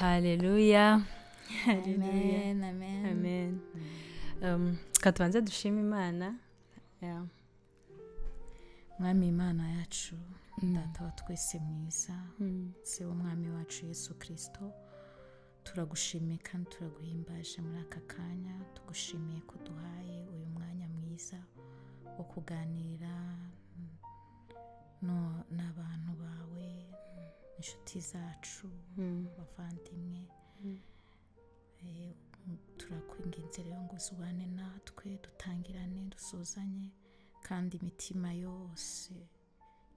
Haleluya. Amen, amen. Amen. Katubanze dushima Imana. Yeah. Mwami Imana yacu, Data wa twese mwiza, se w'Umwami wacu Yesu Kristo, turagushimiye kandi turaguhimbaje muri aka kanya, tugushimiye ko duhaye uyu mwanya mwiza wo kuganira n'abantu bawe, inshuti zacu, abavandimwe. Turakwinginze rero ngo uzubane natwe, dutangirane, dusuzanye, kandi imitima yose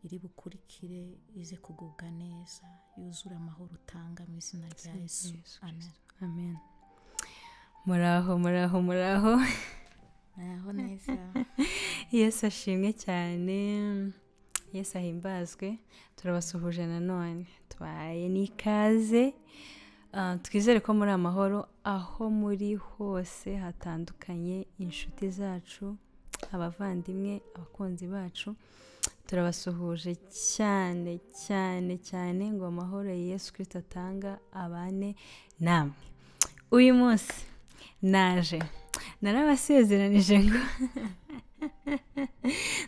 iri bukurikire ize kugubwa neza, yuzure amahoro utanga mu izina rya Yesu. Amen. Amen. Muraho, muraho, muraho. Muraho neza. Yesu ashimwe cyane. Yesu ahimbazwe. Turabasuhuje nanone, tubahaye n'ikaze. Twizere ko muri amahoro aho muri hose hatandukanye, inshuti zacu, abavandimwe, abakunzi bacu, turabasuhuje cyane cyane cyane ngo amahoro ya Yesu Kristo atanga abane namwe. Uyu munsi naje narabasezeranije ngo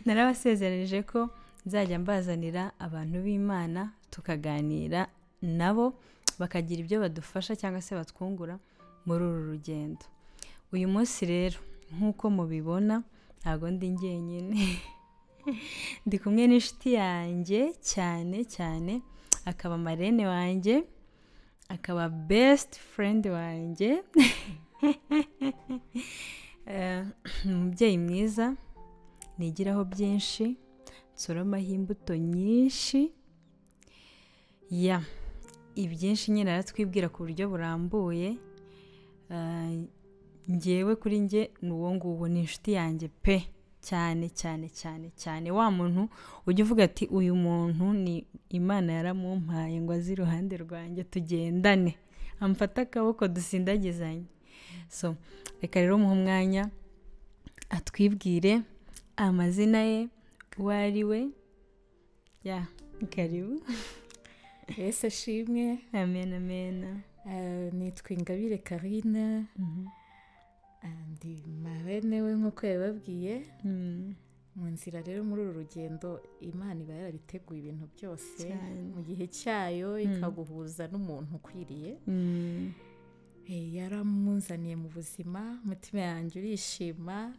narabasezeranije ko nzajya mbazanira abantu b'Imana tukaganira nabo, bakagira ibyo badufasha cyangwa se batwungura muri uru rugendo. Uyu munsi rero nk'uko mubibona ntago ndi njyenyine, ndi kumwe n'inshuti yanjye cyane cyane, akaba marene wanjye, akaba best friend wanjye, umubyeyi mwiza nigiraho byinshi, nsoromaho imbuto nyinshi, ya ibyinshi nyine aratwibwira ku buryo burambuye. Njyewe kuri njye ni uwo nguwo, ni inshuti yanjye pe, cyane cyane cyane cyane. Wa muntu ujya uvuga ati uyu muntu ni Imana yaramumpaye ngo aze iruhande rwanjye tugendane, amfate akaboko dusindagizanye. So reka rero muhe umwanya atwibwire amazina ye, uwo ari we. Ya, karibu. Yesu ashimwe. Amen, amen. Nitwa Ingabire Karine. Ndi marene we nk'uko yababwiye. Mu nzira rero muri uru rugendo Imana iba yarabiteguye ibintu byose mu gihe cyayo, ikaguhuza n'umuntu ukwiriye. Yaramunzaniye mu buzima, umutima yanjye urishima.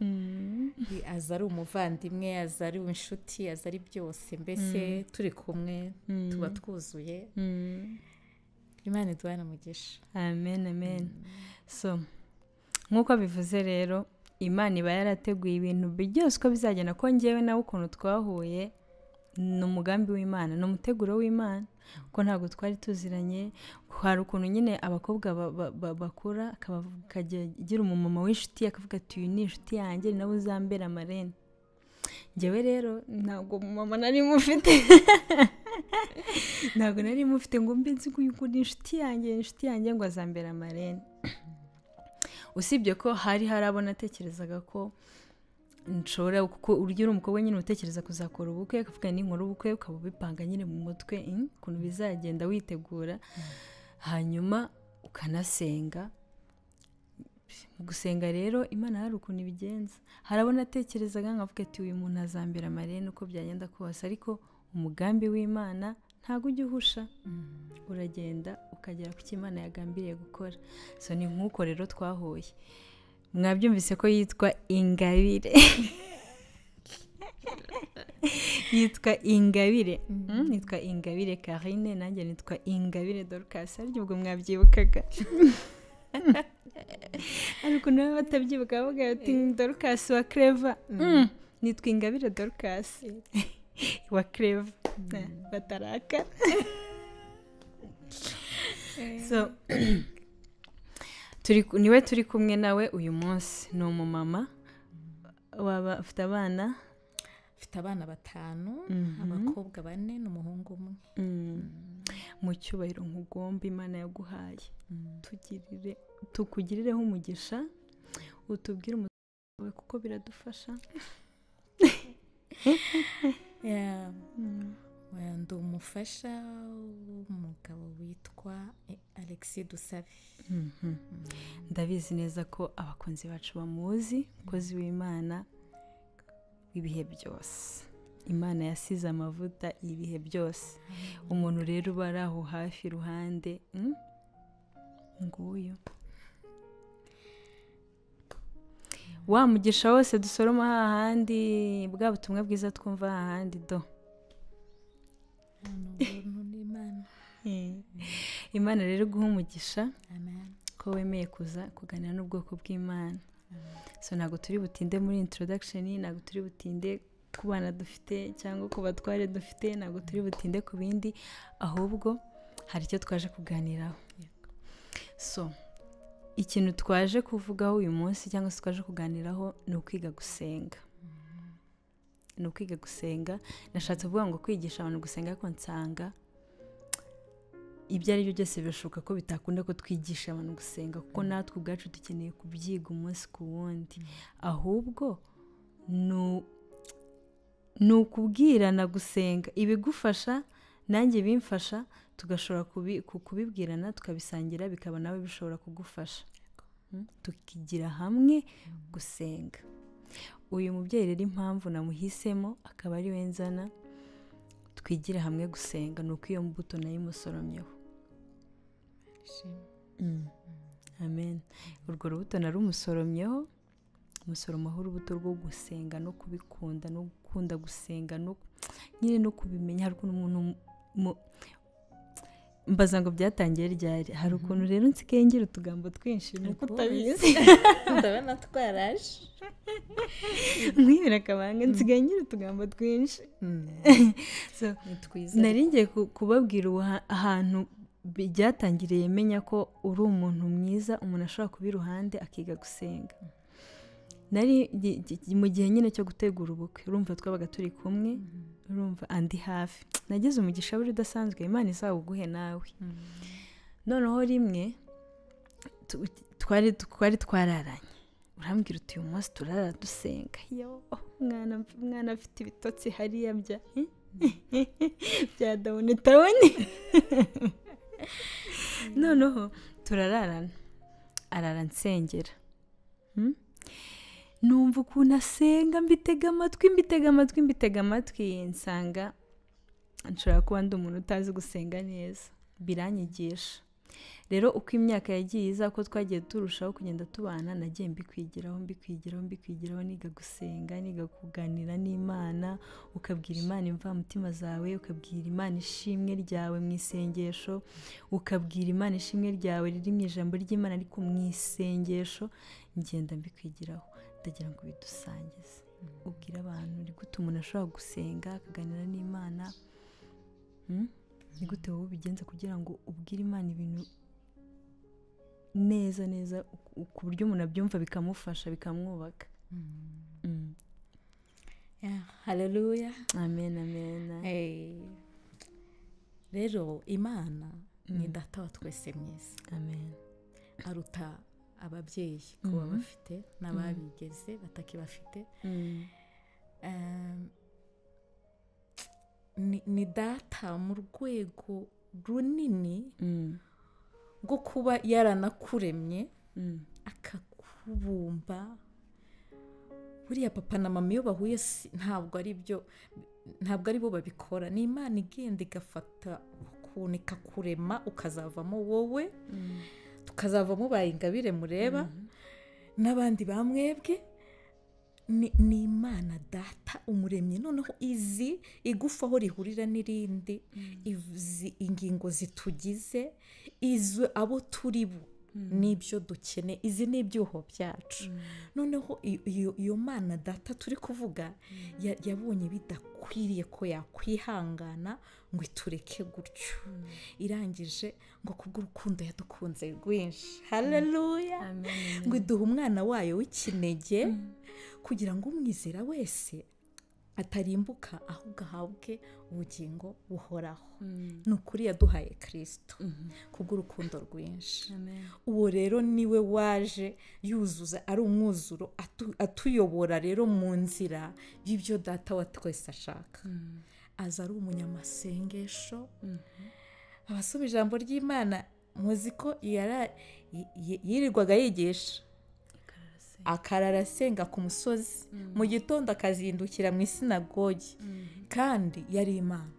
Aza ari umuvandimwe, aza ari inshuti, aza ari byose, mbese turi kumwe tuba twuzuye. Imana iduhane umugisha. Amen, amen. So nk'uko bivuze rero, Imana iba yarateguye ibintu byose uko bizagenda, ko njyewe nawe ukuntu twahuye ni umugambi w'Imana, ni umuteguro w'Imana, kuko ntabwo twari tuziranye. Hari ukuntu nyine abakobwa bakura akajya agira umumama w'inshuti akavuga ati uyu ni inshuti yanjye, ni nawe uzambera marene. Njyewe rero ntabwo umumama nari mufite, ntabwo nari mufite ngo mbe nzi ngo uyu ni inshuti yanjye, inshuti yanjye ngo azambera marene. Usibye ko hari abo natekerezaga ko nshobora, kuko urya uri umukobwa nyine utekereza kuzakora ubukwe, akavuga ni nkora ubukwe, ukaba ubipanga nyine mu mutwe ukuntu bizagenda witegura, hanyuma ukanasenga. Mu gusenga rero Imana hari ukuntu ibigenza. Hari abo natekerezaga nkavuga ati uyu muntu azambera marene uko byagenda kose, ariko umugambi w'Imana ntabwo ujya uhusha, uragenda ukagera ku cyo Imana yagambiriye gukora. So ni nk'uko rero twahuye. Mwabyumvise ko yitwa Ingabire. Yitwa Ingabire. Nitwa Ingabire Karine, nanjye nitwa Ingabire Dorcas. Ariko ubwo mwabyibukaga. Ariko nawe batabyibuka bavuga ati Dorcas wa Clever. Nitwa Ingabire Dorcas wa Clever. Batarakara. So niwe turi kumwe nawe uyu munsi. Ni umumama waba ufite abana? Mfite abana 5, abakobwa 4 n'umuhungu umwe. Mu cyubahiro nkugomba Imana yaguhaye, tukugirireho umugisha, utubwire umutima kuko biradufasha. Ndi umufasha w'umugabo witwa Alexis Dusabe. Ndabizi neza ko abakunzi bacu bamuzi, umukozi w'Imana ibihe byose. Imana yasize amavuta ibihe byose. Umuntu rero uba ari aho hafi iruhande nguyu wa mugisha wose dusoroma hahandi, bwa butumwa bwiza twumva hahandi do. Imana rero guha umugisha ko wemeye kuza kuganira n'ubwoko bw'Imana. So ntabwo turi butinde muri introduction, ntabwo turi butinde ku bana dufite cyangwa ku batware dufite, ntabwo turi butinde ku bindi, ahubwo hari icyo twaje kuganiraho. So ikintu twaje kuvugaho uyu munsi cyangwa se twaje kuganiraho ni ukwiga gusenga. Ni ukwiga gusenga. Nashatse kuvuga ngo kwigisha abantu gusenga, ariko nsanga ibyo ari byo byose birashoboka ko bitakunda ko twigisha abantu gusenga, kuko natwe ubwacu dukeneye kubyiga umunsi ku wundi. Ahubwo ni ukubwirana gusenga, ibigufasha nanjye bimfasha, tugashobora kubibwirana tukabisangira, bikaba nawe bishobora kugufasha, tukigira hamwe gusenga. Uyu mubyeyi rero impamvu namuhisemo akaba ari we nzana twigira hamwe gusenga, ni uko iyo mbuto nayo imusoromyeho. Amen. Urwo rubuto narumusoromyeho, musoromaho urubuto rwo gusenga no kubikunda no gukunda gusenga no nyine no kubimenya. Hari ukuntu umuntu mbaza ngo byatangiye ryari, hari ukuntu rero nsigaye ngira utugambo twinshi nuko utabizi. Ndabona twaraje nkwibira akabanga, nsigaye ngira utugambo twinshi. So nari ngiye kubabwira ahantu byatangiriye menya ko uri umuntu mwiza, umuntu ashobora kuba iruhande akiga gusenga. Nari mu gihe nyine cyo gutegura ubukwe, urumva twabaga turi kumwe, urumva andi hafi. Nagize umugisha buri udasanzwe, Imana izawuguhe nawe. Noneho rimwe twari twararanye, urambwira uti uyu munsi turara dusenga. Yo mwana afite ibitotsi hariya bya dawuni tawuni. Noneho turararana, arara nsengera. Numva ukuntu asenga, mbitega amatwi, nsanga nshobora kuba ndi umuntu utazi gusenga neza, biranyigisha. Rero uko imyaka yagiye iza, ko twagiye turushaho kugenda tubana, nagiye mbikwigiraho, niga gusenga, niga kuganira n'Imana, ukabwira Imana imvamutima zawe, ukabwira Imana ishimwe ryawe mu isengesho, ukabwira Imana ishimwe ryawe riri mu ijambo ry'Imana ariko mu isengesho. Ngenda mbikwigiraho, ndagira ngo bidusangize, ubwira abantu ni gute umuntu ashobora gusenga akaganira n'Imana, ni gute wowe ubigenza kugira ngo ubwire Imana ibintu neza neza ku buryo umuntu abyumva bikamufasha bikamwubaka. Haleluya. Amen, amen. Rero Imana ni data wa twese mwiza. Amen. Aruta ababyeyi kuba bafite n'ababigeze batakibafite. Ni data mu rwego runini rwo kuba yaranakuremye akakubumba. Buriya papa na mama iyo bahuye ntabwo ari byo, ntabwo ari bo babikora, ni Imana igenda igafata ukuntu ikakurema ukazavamo wowe, tukazavamo ba Ingabire mureba n'abandi bamwebwe. Ni Imana data umuremyi, noneho izi igufa aho rihurira n'irindi, izi ingingo zitugize, izi abo turi bo n'ibyo dukene, izi n'ibyuho byacu. Noneho iyo Mana data turi kuvuga yabonye bidakwiriye ko yakwihangana ngo itureke gutyo, irangije ngo kubw'urukundo yadukunze rwinshi, haleluya, ngo iduhe umwana wayo w'ikinege kugira ngo umwizera wese atarimbuka ahubwo ahabwe ubugingo buhoraho. Ni ukuri yaduhaye Kristo kubw'urukundo rwinshi. Uwo rero niwe waje yuzuza, ari umwuzuro atuyobora rero mu nzira y'ibyo data wa twese ashaka. Aza ari umunyamasengesho, abasoma ijambo ry'Imana Muzi ko yirirwaga yigisha, akarara asenga ku musozi, mu gitondo akazindukira mu isinagogi, kandi yari Imana.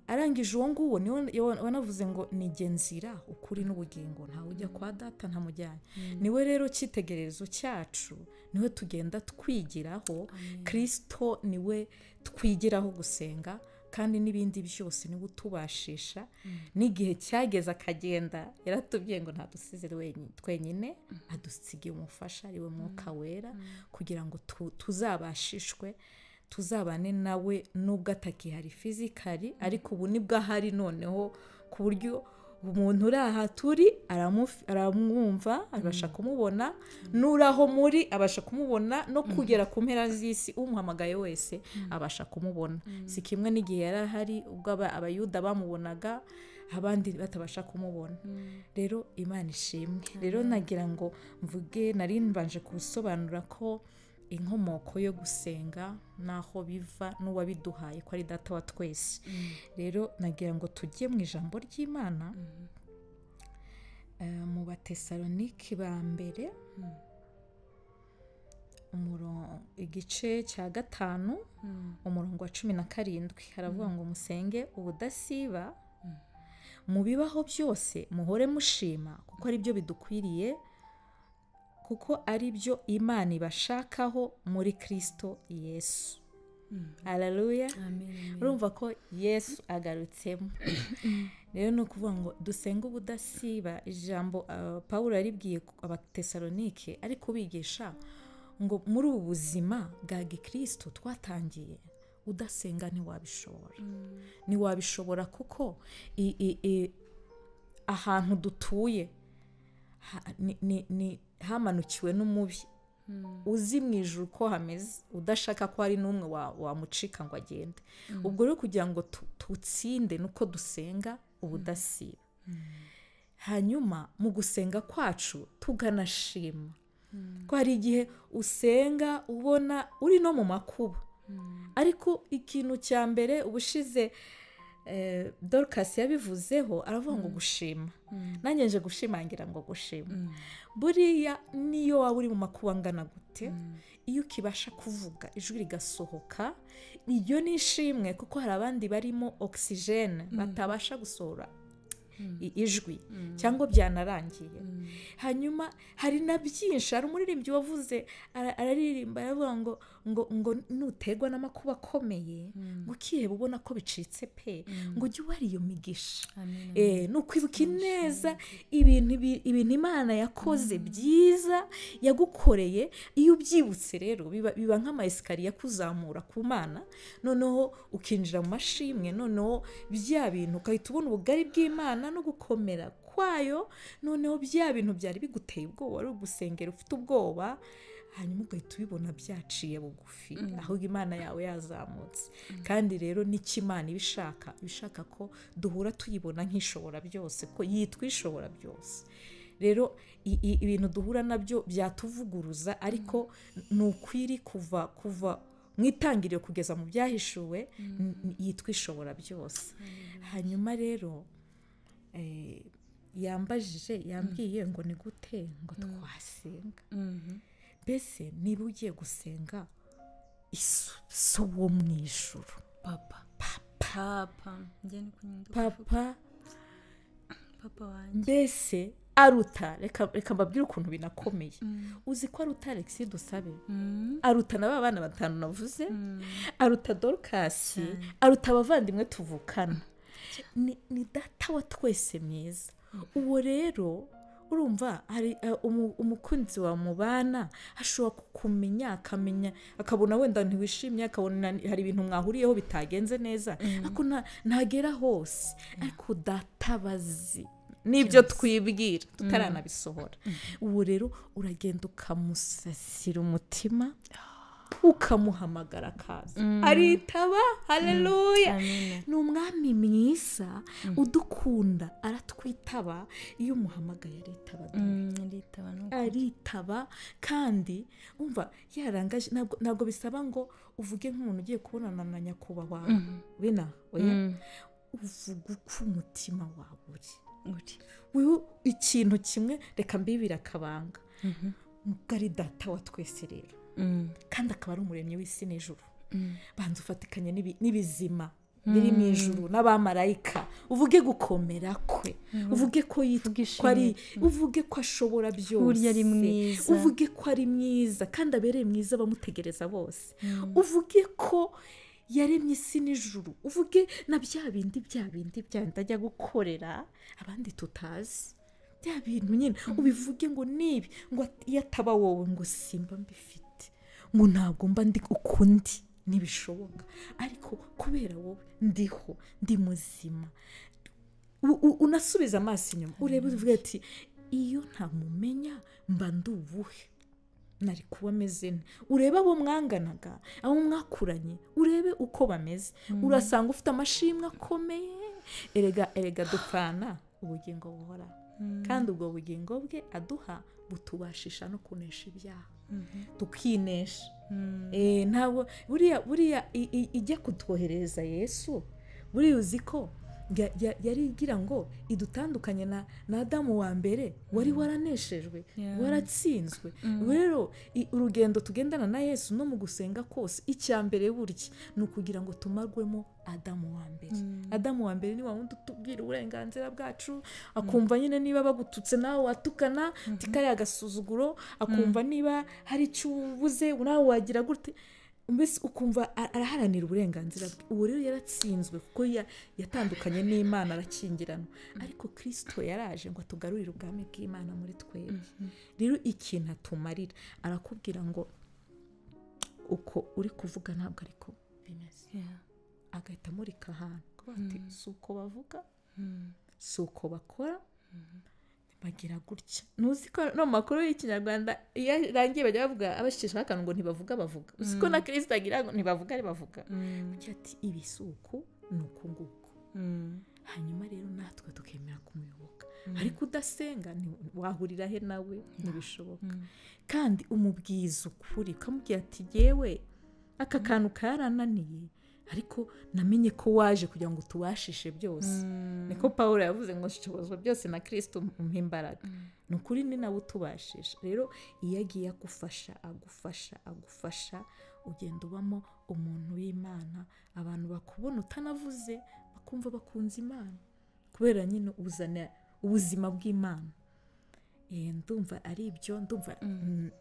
Arangije uwo nguwo niwe wanavuze ngo nijye nzira ukuri n'ubugingo, ntawe ujya kwa data ntamujyanye. Niwe rero cyitegererezo cyacu, niwe tugenda twigiraho. Kristo niwe twigiraho gusenga, kandi n'ibindi byose niwe utubashisha. N'igihe cyageze akagenda, yaratubwiye ngo ntadusize twenyine, adusigiye umufasha ariwe Mwuka Wera, kugira ngo tuzabashishwe, tuzabane nawe nubwo atakihari fizikali, ariko ubu nibwo ahari noneho, ku buryo umuntu uri aha turi aramwumva, abasha kumubona, n'uraho muri abasha kumubona, no kugera ku mpera z'isi umuhamagaye wese abasha kumubona. Si kimwe n'igihe yari ahari ubwo Abayuda bamubonaga, abandi batabasha kumubona. Rero Imana ishimwe. Rero nagira ngo mvuge, nari mbanje kusobanura ko inkomoko yo gusenga naho biva n'uwabiduhaye ko ari data wa twese. Rero nagira ngo tujye mu ijambo ry'Imana, mu Batesalonike ba mbere, igice cya 5, umurongo wa 17, haravuga ngo musenge ubudasiba, mu bibaho byose muhore mushima, kuko ari byo bidukwiriye, kuko ari byo Imana ibashakaho muri Kristo Yesu. Haleluya. Urumva ko Yesu agarutsemo. Rero ni ukuvuga ngo dusenge ubudasiba. Ijambo Pawulo yaribwiye Abatesalonike ari kubigisha ngo muri ubu buzima bwa Gikristo twatangiye, udasenga ntiwabishobora. Ntiwabishobora kuko ahantu dutuye ni hamanukiwe n'umubi uzi mu ijuru ko hameze, udashaka ko hari n'umwe wamucika ngo agende. Ubwo rero kugira ngo tutsinde nuko dusenga ubudasiba. Hanyuma mu gusenga kwacu tuganashima, ko hari igihe usenga ubona uri no mu makuba, ariko ikintu cya mbere ubushize Dorcas yabivuzeho, aravuga ngo gushima. Nanjye nje gushimangira ngo gushima. Buriya niyo waba uri mu makuba angana gute, iyo ukibasha kuvuga ijwi rigasohoka, iyo ni ishimwe, kuko hari abandi barimo oxygene batabasha gusohora ijwi, cyangwa byanarangiye. Hanyuma hari na byinshi, hari umuririmbyi wavuze araririmba aravuga ngo ngo ngo nutegwa n'amakuba akomeye, ngo ukiheba ubona ko bicitse pe, ngo ujye ubara iyo migisha. Nukwibuka neza ibintu Imana yakoze byiza yagukoreye. Iyo ubyibutse rero biba nk'ama esikariye kuzamura ku Mana, noneho ukinjira mu mashimwe, noneho bya bintu ukahita ubona ubugari bw'Imana no gukomera kwayo, noneho bya bintu byari biguteye ubwoba, ari ugusengera ufite ubwoba, hanyuma ugahita ubibona byaciye bugufi, ahubwo Imana yawe yazamutse. Kandi rero n'icyo Imana ibishaka, ibishaka ko duhura tuyibona nk'ishobora byose, ko yitwa ishobora byose. Rero ibintu duhura nabyo byatuvuguruza, ariko ni ukwiri kuva mu itangiriro kugeza mu byahishuwe, yitwa ishobora byose. Hanyuma rero yambajije, yambwiye ngo ni gute ngo twasenga. Mbese niba ugiye gusenga so wo mu ijuru, papa papa wanjye, mbese aruta, reka mbabwire ukuntu binakomeye. Uzi ko aruta Alexis Dusabe, aruta na bana batanu navuze, aruta Dorcas, aruta abavandimwe tuvukana. Ni data wa twese mwiza. Uwo rero urumva hari umukunzi wa mubana ashobora kukumenya, akamenya, akabona wenda ntiwishimye, akabona hari ibintu mwahuriyeho bitagenze neza, ariko ntagera hose. Ariko databazi nibyo twibwira tutaranabisohora. Uwo rero uragenda ukamusasira umutima, ukamuhamagara akaza, aritaba. Haleluya. Ni umwami mwiza udukunda, aratwitaba. Iyo umuhamagaye aritaba, aritaba. Kandi umva yarangaje, ntabwo bisaba ngo uvuge nk'umuntu ugiye kubonana na nyakubahwa bina, oya, uvuga uko umutima wawe uri. Wewe ikintu kimwe reka mbibira akabanga. Ari data wa twese rero. Kandi akaba ari umuremyi w'isi n'ijuru. Banza ufatikanye n'ibizima biri mu ijuru n'abamarayika, uvuge gukomera kwe, uvuge ko yitwa ari, uvuge ko ashobora byose, uvuge ko ari mwiza kandi abereye mwiza bamutegereza bose, uvuge ko yaremye isi n'ijuru, uvuge na bya bindi byandi ajya gukorera abandi tutazi, bya bintu nyine ubivuge ngo nibi, ngo iyo ataba wowe ngo simba mbifite, ngo ntabwo mba ndi ukundi, ntibishoboka, ariko kubera wowe ndiho, ndi muzima. Unasubiza amaso inyuma urebe uvuge ati iyo ntamumenya mba ndubuhe, nari kuba ameze nte. Urebe abo mwanganaga, abo mwakuranye, urebe uko bameze, urasanga ufite amashimwe akomeye. Erega dupfana ubugingo buhoraho, kandi ubwo bugingo bwe aduha butubashisha no kunesha ibyaha, tukinesha. Ntabwo buriya ijya kutwoherereza Yesu, buriya uzi ko yari igira ngo idutandukanye na Adamu wa mbere wari waraneshejwe, waratsinzwe. Rero urugendo tugendana na Yesu no mu gusenga kose, icya mbere burya ni ukugira ngo tumarwemo Adamu wa mbere. Adamu wa mbere ni wa wundi utubwira uburenganzira bwacu, akumva nyine niba bagututse nawe watukana, tikari agasuzuguro, akumva niba hari icyo ubuze nawe wagira gute, mbese ukumva araharanira uburenganzira bwe. Uwo rero yaratsinzwe kuko yatandukanye n'Imana, arakingirana. Ariko Kristo yaraje ngo atugarurire ubwami bw'Imana muri twebwe. Rero ikintu atumarira, arakubwira ngo uko uri kuvuga ntabwo ariko bimeze. Agahita amurika ahantu ati si uko bavuga, si uko bakora, bagira gutya. Ntuzi ko no makuru y'Ikinyarwanda iyo arangiye bajya bavuga abashisha akantu ngo ntibavuga bavuga. Uzi ko na Kristo agira ngo ntibavuga ari bavuga. Ati ibi si uku ni uku nguku. Hanyuma rero natwe tukemera kumuyoboka. Ariko udasenga wahurira he nawe, ntibishoboka. Kandi umubwiza ukuri, ukamubwira ati yewe aka kantu karananiye, ariko namenye ko waje kugira ngo tubashishe byose. Niko Paulo yavuze ngo nshobozwa byose na Kristo umpa imbaraga. Ni ukuri ni nawe utubashisha. Rero iyo agiye agufasha agufasha agufasha, ugenda ubamo umuntu w'Imana, abantu bakubona utanavuze bakumva bakunze Imana, kubera nyine uzana ubuzima bw'Imana. Ndumva ari ibyo, ndumva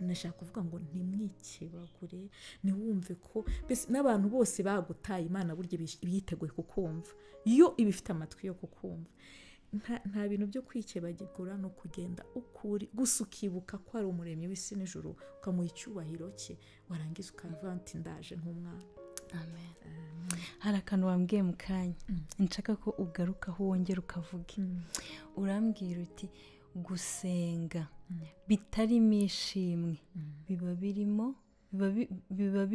nashaka kuvuga ngo ntimwikebagure, ntiwumve ko mbese n'abantu bose bagutaye Imana burya yiteguye kukumva, iyo ibifite amatwi yo kukumva. Nta bintu byo kwikebagura no kugenda ukuri gusa, ukibuka ko ari umuremyi w'isi n'ijuru, ukamuha icyubahiro cye, warangiza ukavuga ati ndaje nk'umwana. Amen. Hari akantu wambwiye mu kanya nshaka ko ugarukaho wongera ukavuge. Urambwira uti gusenga bitarimo ishimwe biba birimo biba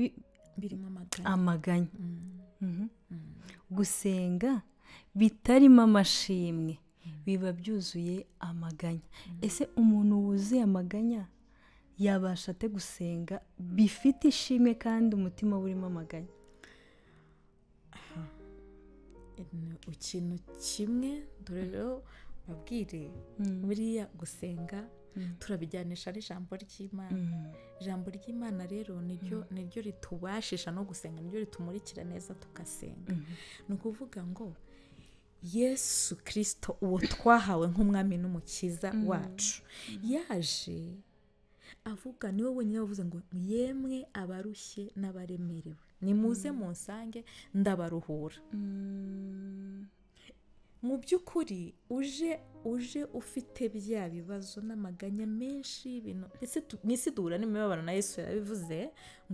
birimo amaganya. Gusenga bitarimo amashimwe biba byuzuye amaganya. Ese umuntu wuzuye amaganya yabasha ate gusenga bifite ishimwe kandi umutima urimo amaganya? Ikintu kimwe dore rero babwire, buriya gusenga turabijyanisha n'ijambo ry'Imana. Ijambo ry'Imana rero niryo ritubashisha no gusenga, niryo ritumurikira neza tugasenga. Ni ukuvuga ngo Yesu Kristo uwo twahawe nk'umwami n'umukiza wacu, yaje avuga, niwe wenyine wavuze ngo yemwe abarushye n'abaremerewe nimuze munsange ndabaruhura. Mu by'ukuri uje ufite bya bibazo n'amaganya menshi, ibintu ndetse n'isi duhura n'imibabaro, na Yesu yarabivuze,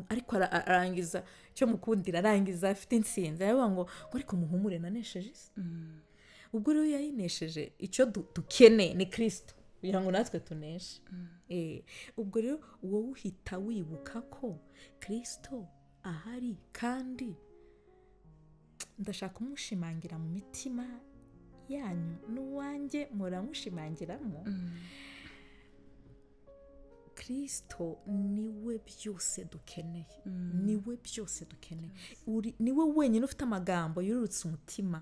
ariko arangiza cyo mukundira, arangiza afite intsinzi, aravuga ngo ariko muhumure nanesheje isi. Ubwo rero yayinesheje, icyo dukeneye ni Kristo kugira ngo natwe tuneshe. Ubwo rero wowe uhita wibuka ko Kristo ahari, kandi ndashaka kumushimangira mu mitima yanyu n'uwanjye muramushimangiramo. Kristo niwe byose dukeneye, niwe byose dukeneye, niwe wenyine ufite amagambo yururutse umutima.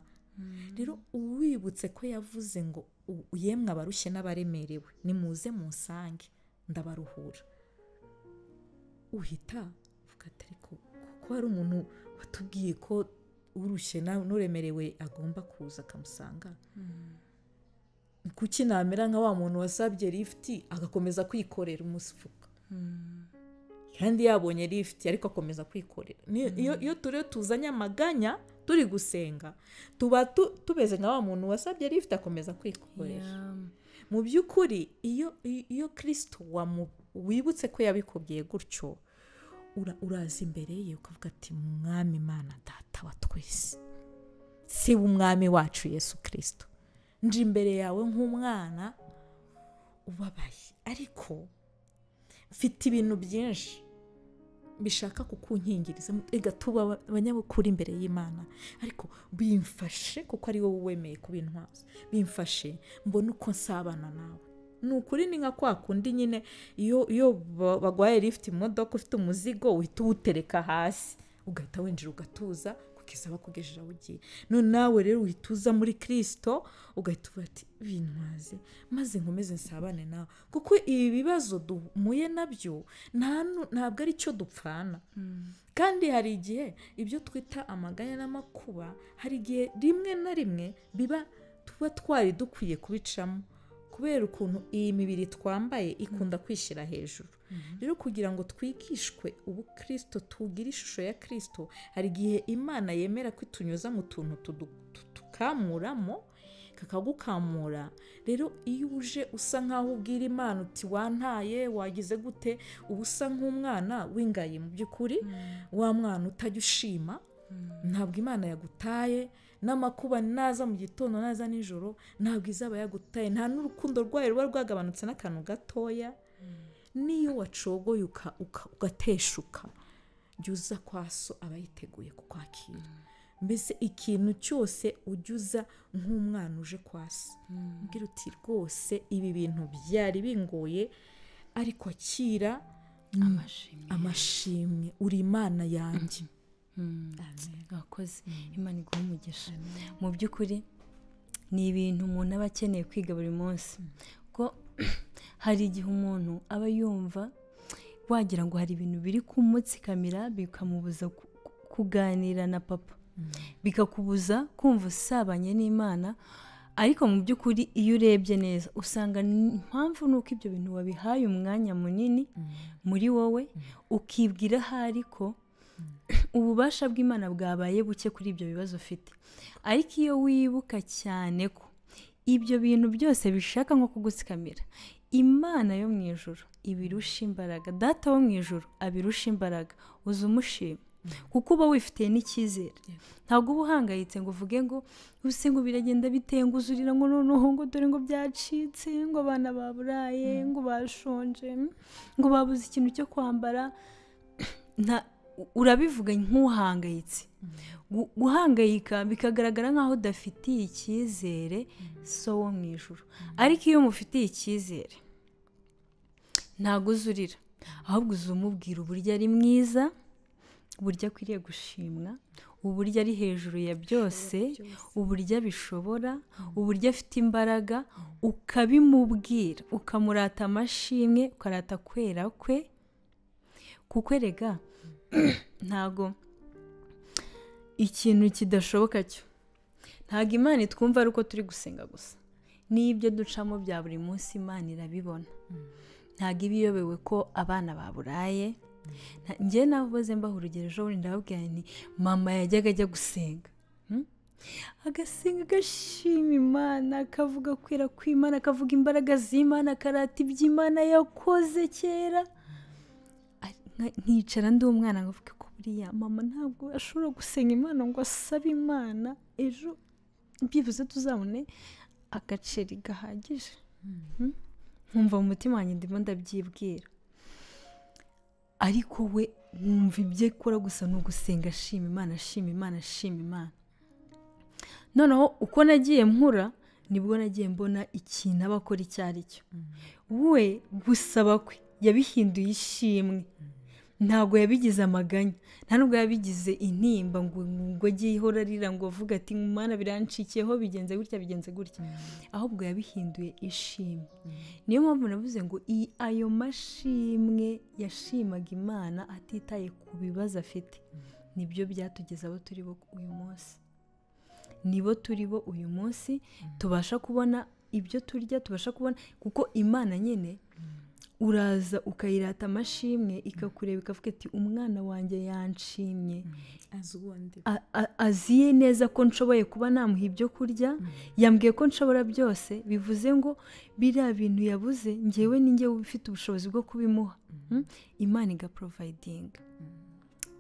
Rero uwibutse ko yavuze ngo yemwe abarushye n'abaremerewe nimuze munsange ndabaruhura, uhita uvuga ati ariko kuko hari umuntu watubwiye ko urushye n'uremerewe agomba kuza akamusanga, kuki namera nka wa muntu wasabye lifuti agakomeza kwikorera umufuka kandi yabonye lifuti ariko akomeza kwikorera. Iyo turiyo tuzanye amaganya turi gusenga tuba tubeze nka wa muntu wasabye lifuti akomeza kwikorera. Mu by'ukuri iyo Kristo wibutse ko yabikubwiye gutyo, uraza imbere ye ukavuga ati mwami Imana data wa twese, si umwami wacu Yesu Kristo, nje imbere yawe nk'umwana ubabaye, ariko mfite ibintu byinshi bishaka kukunkingiriza. Ega tuba abanyabukuri imbere y'Imana, ariko bimfashe kuko ari wowe wemeye kubintwaza, bimfashe mbone uko nsabana nawe. Ni ukuri ni nka kwa kundi nyine iyo bagwaye lift imodoka ufite umuzigo uhita uwutereka hasi ugahita winjira ugatuza kugeza bakugejeje aho ugiye. None nawe rero uhita uza muri Kristo ugahita uvuga ati bintwaze maze nkomeze nsabane nawe, kuko ibi bibazo dumuye nabyo ntabwo ari cyo dupfana. Kandi hari igihe ibyo twita amaganya n'amakuba, hari igihe rimwe na rimwe biba tuba twari dukwiye kubicamo kubera ukuntu iyi mibiri twambaye ikunda kwishyira hejuru. Rero kugira ngo twigishwe ubukristo tugire ishusho ya Kristo, hari igihe Imana yemera kwitunyuza mu tuntu tukamuramo kakagukamura. Rero iyo uje usa nkaho ubwira Imana uti wantaye wagize gute, uba usa nk'umwana w'ingayi mu by'ukuri, wa mwana utajya ushima. Ntabwo Imana yagutaye, n'amakuba naza mu gitondo naza nijoro ntabwo izaba yagutaye, nta n'urukundo rwayo ruba rwagabanutse n'akantu gatoya. Niyo wacogoye ugateshuka, jya uza kwa so aba yiteguye kukwakira. Mbese ikintu cyose ujya uza nk'umwana uje kwa so, mbwira uti rwose ibi bintu byari bingoye, ariko akira amashimwe, uri Imana yanjye. Wakoze, Imana iguhe umugisha. Mu by'ukuri ni ibintu umuntu aba akeneye kwiga buri munsi, ko hari igihe umuntu aba yumva wagira ngo hari ibintu biri kumutsikamira bikamubuza kuganira na papa, bikakubuza kumva usabanye n'Imana. Ariko mu by'ukuri iyo urebye neza usanga impamvu nuko ibyo bintu wabihaye umwanya munini muri wowe, ukibwira ahari ko ububasha bw'Imana bwabaye buke kuri ibyo bibazo ufite. Ariko iyo wibuka cyane ko ibyo bintu byose bishaka nko kugutsikamira, Imana yo mu ijuru ibirusha imbaraga, data wo mu ijuru abirusha imbaraga, uza umushima kuko uba wifitiye n'icyizere. Ntabwo uba uhangayitse ngo uvuge ngo use ngo biragenda bitenguzurira ngo noneho ngo dore ngo byacitse, ngo abana baburaye, ngo bashonje, ngo babuze ikintu cyo kwambara. Urabivuga nk'uhangayitse. Guhangayika bikagaragara nkaho udafitiye icyizere so wo mu ijuru. Ariko iyo umufitiye icyizere ntabwo uzurira, ahubwo uzumubwira uburyo ari mwiza, uburyo akwiriye gushimwa, uburyo ari hejuru ya byose, uburyo abishobora, uburyo afite imbaraga, ukabimubwira, ukamurata amashimwe, ukarata kwera kwe. Kuko erega ntago ikintu kidashoboka cyo, ntago Imana itwumva ari uko turi gusenga gusa, n'ibyo ducamo bya buri munsi Imana irabibona. Ntago iba iyobewe ko abana baburaye. Njye naboze mbaha urugero ejo bundi ndababwira nti mama yajyaga ajya gusenga, agasenga agashima Imana, akavuga kwera kw'Imana, akavuga imbaraga z'Imana, akarata iby'Imana yakoze kera. Nkicara ndi umwana ngavuga ko buriya mama ntabwo ashobora gusenga Imana ngo asabe Imana ejo byibuze tuzabone agaceri gahagije. Nkumva mu mutima wanjye ndimo ndabyibwira, ariko we nkumva ibyo akora gusa ni ugusenga ashima Imana, ashima Imana, ashima Imana. Noneho uko nagiye nkura nibwo nagiye mbona ikintu aba akora icyo ari cyo. We gusaba kwe yabihinduye ishimwe. Ntabwo yabigize amaganya, nta nubwo yabigize intimba ngo ajye ihora arira ngo avuga ati Mana birancikiyeho, bigenze gutya bigenze gutya, ahubwo yabihinduye ishimwe. Niyo mpamvu navuze ngo ayo mashimwe yashimaga Imana atitaye ku bibazo afite, nibyo byatugeza abo turi bo uyu munsi. Nibo turi bo uyu munsi, tubasha kubona ibyo turya, tubasha kubona, kuko Imana nyine uraza ukayirata amashimwe, ikakureba ikavuga ati umwana wanjye yanshimye, aziye neza ko nshoboye kuba namuha ibyo kurya, yambwiye ko nshobora byose, bivuze ngo biriya bintu yabuze njyewe ni njyewe ufite ubushobozi bwo kubimuha. Imana igaprovidinga.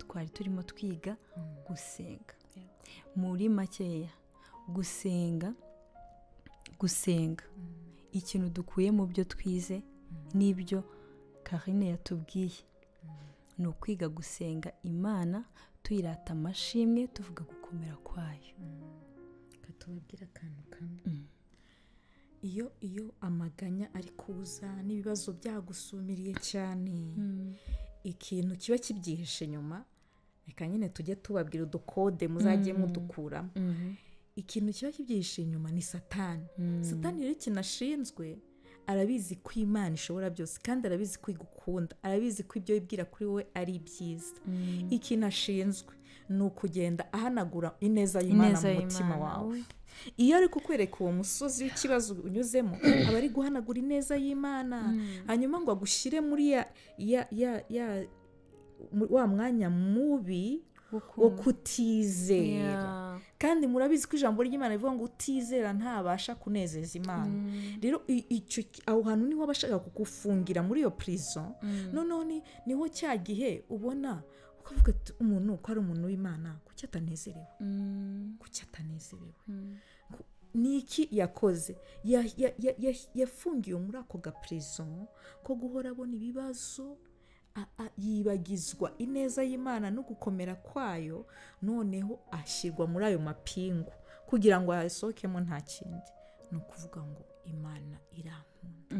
Twari turimo twiga gusenga. Muri makeya, gusenga ikintu dukuye mu byo twize n'ibyo Karine yatubwiye ni ukwiga gusenga Imana tuyirata amashimwe, tuvuga gukomera kwayo. Katubabwira akantu kamwe. Iyo amaganya ari kuza n'ibibazo byagusumiriye cyane, ikintu kiba kibyihishe nyuma, reka nyine tujye tubabwira udukode muzajye mudukuramo. Ikintu kiba kibyihishe inyuma ni Satani. Satani rero ikintu ashinzwe, arabizi ko Imana ishobora byose, kandi arabizi ko igukunda, arabizi ko ibyo wibwira kuri wowe ari byiza. Ikintu ashinzwe ni ukugenda ahanagura ineza y'Imana mu mutima wawe. Iyo ari kukwereka uwo musozi w'ikibazo unyuzemo, aba ari guhanagura ineza y'Imana, hanyuma ngo agushyire muri ya wa mwanya mubi wo kutizera. Kandi murabizi ko ijambo ry'Imana rivuga ngo utizera ntabasha kunezeza Imana. Rero icyo aho hantu niho abashaka kugufungira muri iyo prison. Noneho niho cya gihe ubona ukavuga ati umuntu ko ari umuntu w'Imana, kuki atanezerewe? Kuki atanezerewe? Niki yakoze? Yafungiwe muri ako ga prison ko guhora abona ibibazo, yibagizwa ineza y'Imana no gukomera kwayo, noneho ashyirwa muri ayo mapingu kugira ngo asohokemo nta kindi. Ni ukuvuga ngo Imana irankunda,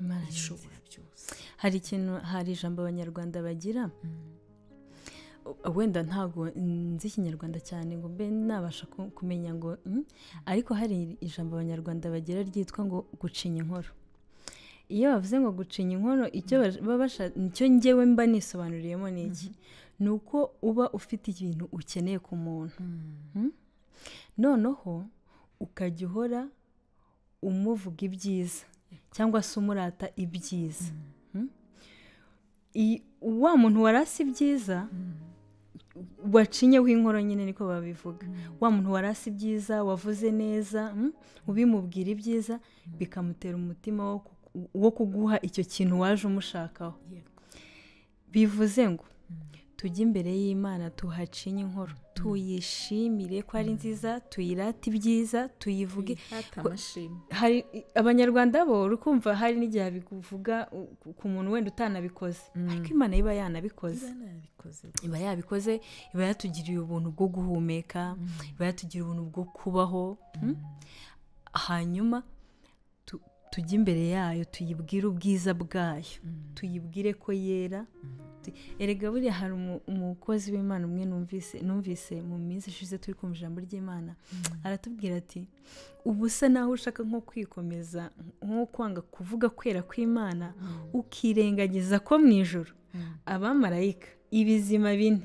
Imana ishobora byose. Hari ikintu, hari ijambo Abanyarwanda bagira, wenda ntabwo nzi Ikinyarwanda cyane ngo mbe nabasha kumenya ngo, ariko hari ijambo Abanyarwanda bagira ryitwa ngo gucinya inkoro. Iyo bavuze ngo gucinya inkono, icyo nicyo njyewe mba nisobanuriyemo ni iki? Ni uko uba ufite ibintu ukeneye ku muntu, noneho ukajya uhora umuvuga ibyiza cyangwa se umurata ibyiza. Wa muntu warasi ibyiza, wacinyeho inkoro nyine niko babivuga, wa muntu warasi ibyiza, wavuze neza, ubimubwira ibyiza, bikamutera umutima wo kuguha icyo kintu waje umushakaho. Bivuze ngo tujye imbere y'Imana tuhacinye inkoro, tuyishimire ko ari nziza, tuyirate ibyiza, tuyivuge. Hari Abanyarwanda bo urukumva hari n'igihe bikuvuga ku muntu wenda utanabikoze, ariko Imana iba yanabikoze, iba yabikoze, iba yatugiriye ubuntu bwo guhumeka, iba yatugiriye ubuntu bwo kubaho. Hanyuma tujye imbere yayo tuyibwire ubwiza bwayo, tuyibwire ko yera. Erega buriya hari umukozi w'Imana umwe numvise mu minsi ishize turi kumva ijambo ry'Imana, aratubwira ati ubu usa naho ushaka nko kwikomeza, nko kwanga kuvuga kwera kw'Imana, ukirengagiza ko mu ijoro abamarayika ibizima bine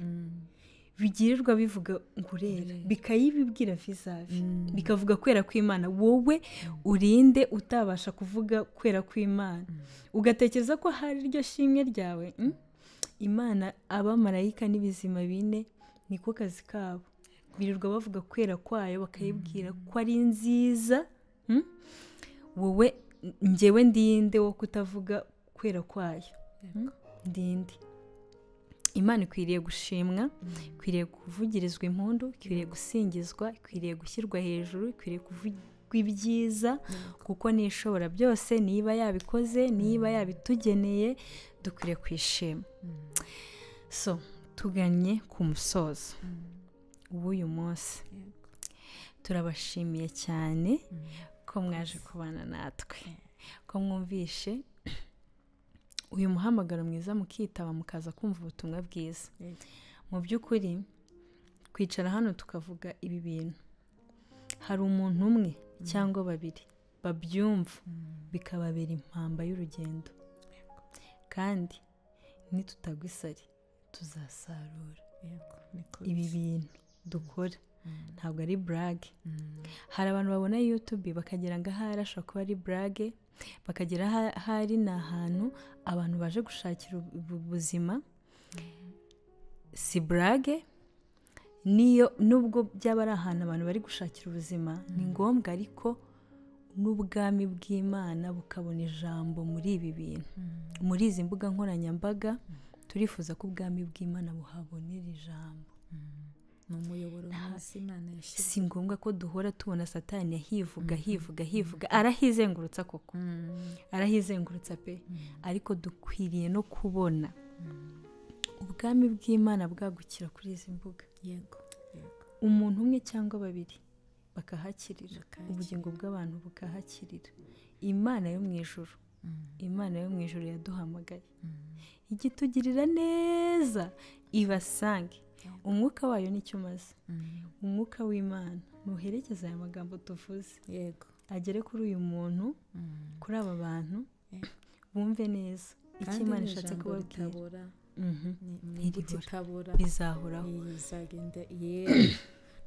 bigirirwa bivuga ngo urera, bikayibibwira vizavi, bikavuga kwera kw'Imana. Wowe urinde utabasha kuvuga kwera kw'Imana, ugatekereza ko hari iryo shimwe ryawe. Imana abamarayika n'ibizima bine niko kazi kabo, birirwa bavuga kwera kwayo, bakayibwira ko ari nziza. Wowe njyewe ndinde wo kutavuga kwera kwayo? Ndinde. Imana ikwiriye gushimwa, ikwiriye kuvugirizwa impundu, ikwiriye gusingizwa, ikwiriye gushyirwa hejuru, ikwiriye kuvugwa ibyiza, kuko nishobora byose. Niba yabikoze, niba yabitugeneye, dukwiriye kwishima. So tuganye ku musozo w'uyu munsi. Turabashimiye cyane ko mwaje kubana natwe, ko mwumvishe Uyu muhamagaro mwiza mukitaba mukaza kumva ubutumwa bwiza. Mu by'ukuri kwicara hano tukavuga ibi bintu, hari umuntu umwe cyangwa babiri babyumva bikababera impamba y'urugendo, kandi nitutagwa isari tuzasarura. Ibi bintu dukora ntabwo ari burage. Hari abantu babona YouTube bakagira ngo ahari ashobora kuba ari burage, bakagira ahari ni ahantu abantu baje gushakira ubuzima. Si burage, niyo nubwo byaba ari ahantu abantu bari gushakira ubuzima ni ngombwa, ariko n'ubwami bw'Imana bukabona ijambo muri ibi bintu. Muri izi mbuga nkoranyambaga turifuza ko ubwami bw'Imana buhabonera ijambo. Si ngombwa ko duhora tubona Satani ahivuga hivuga hivuga, arahizengurutsa koko, arahizengurutsa pe, ariko dukwiriye no kubona ubwami bw'Imana bwagukira kuri izi mbuga. Yego, umuntu umwe cyangwa babiri bakahakirira, ubugingo bw'abantu bukahakirira. Imana yo mu ijuru, Imana yo mu ijuru yaduhamagaye igitugirira neza, ibasange. Umwuka wayo nicyo umaze. Umwuka w'Imana ntuherekeza aya magambo tuvuze. Yego, agere kuri uyu muntu, kuri aba bantu bumve neza icyo Imana ishatse kubabwira. Ntiribura, bizahoraho, bizagenda yera.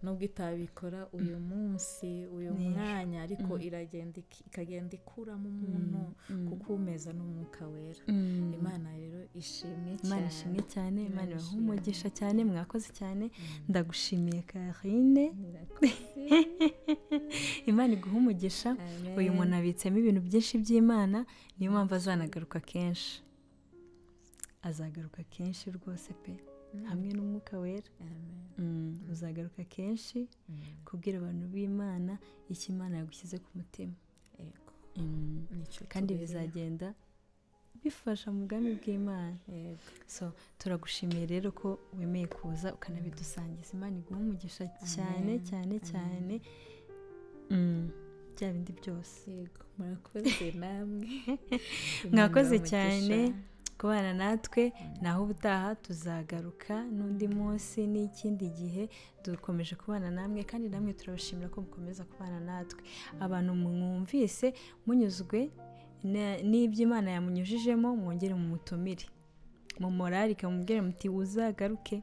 Nubwo itabikora uyu munsi, uyu mwanya, ariko iragenda ikagenda ikuramo umuntu kuko umeza n'umwuka wera. Imana rero ishimwe cyane, Imana ishimwe cyane, Imana ibahe umugisha cyane, mwakoze cyane. Ndagushimiye Karine, Imana iguhe umugisha. Uyu muntu abitsemo ibintu byinshi by'Imana, niyo mpamvu azanagaruka kenshi, azagaruka kenshi rwose pe, hamwe n'umwuka wera. Uzagaruka kenshi kubwira abantu b'Imana icyo Imana yagushyize ku mutima. Kandi bizagenda bifasha mu bwami bw'Imana. So turagushimiye rero ko wemeye kuza ukanabidusangiza. Imana iguhe umugisha cyane cyane cyane, bya bindi byose. Yego, murakoze namwe, mwakoze cyane kubana natwe. Naho ubutaha tuzagaruka n'undi munsi n'ikindi gihe. Dukomeje kubana namwe, kandi namwe turabashimira ko mukomeza kubana natwe. Abantu mwumvise munyuzwe n'ibyo Imana yamunyujijemo, mwongere mumutumire, mumorarike, mumubwire muti uzagaruke.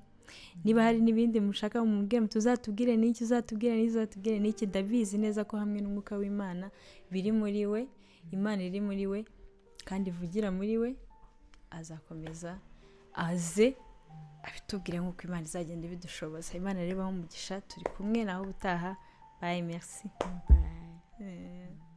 Niba hari n'ibindi mushaka mumubwire muti uzatubwire n'iki, uzatubwire n'iki, uzatubwire n'iki. Ndabizi neza ko hamwe n'umwuka w'Imana biri muri we, Imana iri muri we kandi ivugira muri we, azakomeza aze abitubwire nk'uko Imana izagenda ibidushoboza. Imana rero ibahe umugisha, turi kumwe naho ubutaha. Bye, merci. Bye.